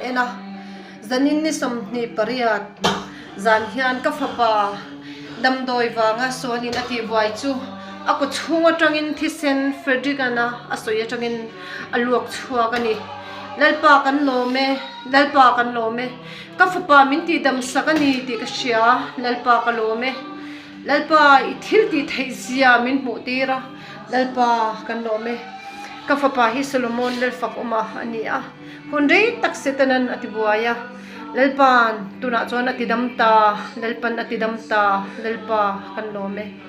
en a, zanin ni 28 zan hian ka fapa damdawi vanga sualin a tihbuai chu a kaw chhung atangin thisen Frederick-ana a sawi atangin a luak chhuak a ni. Lalpa kan lawm e, Lalpa kan lawm e, ka fapa min tihdam sak a ni tih ka hria, Lalpa ka lawm e. Lalpa i thil tih theih zia min hmuh tir a, Lalpa kan lawm e. Ka fapa hi Solomon Lalfak awma a ni a, hun rei tak Setanan a ti buai a, Lalpa'n tunah chuan a ti dam ta, Lalpan a ti dam ta, Lalpa kan lawm e.